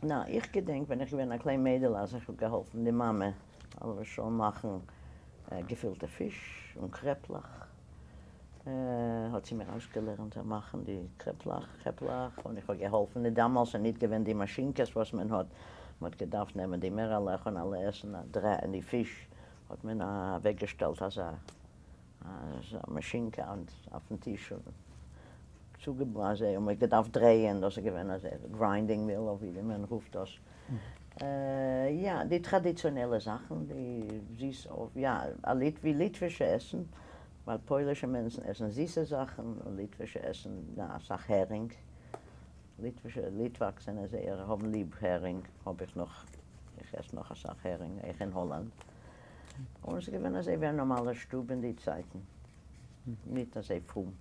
נא, איך געדענק ווען איך געווען א קליין מיידעלע אז איך האב געהאלפן די מאמע עליו השלום מאכן געפילטע פיש און קרעפלעך, האט זי מיר אויסגעלערנט צו מאכן די קרעפלעך, קרעפלעך, און איך האב געהאלפן, און דאמאלס איז ניט געווען די מאשינקעס וואס מען האט, מען האט געדארפט נעמען די מערעלעך און אלע עסן, און די פיש האט מען אוועקגעשטעלט אזא מאשינקע אויפן טיש און צוגעבלאזן און מ'האט געדארפט דרייען, דאס איז געווען אזא grinding mill אויף ווי מען רופט דאס. יא, די טראדיציאנעלע זאכן, די זיס, יא, ווי ליטווישע עסן, ווייל פוילישע מענטשן עסן זיסע זאכן און ליטווישע עסן אסאך הערינג. ליטווישע, ליטוואק זענען זייער, האבן ליב הערינג, האב איך נאך, איך עס נאך אסאך הערינג, אויך אין האלאנד. און ס'איז געווען אזוי ווי א נארמאלע שטוב אין די צייטן, ניט אזוי פרום.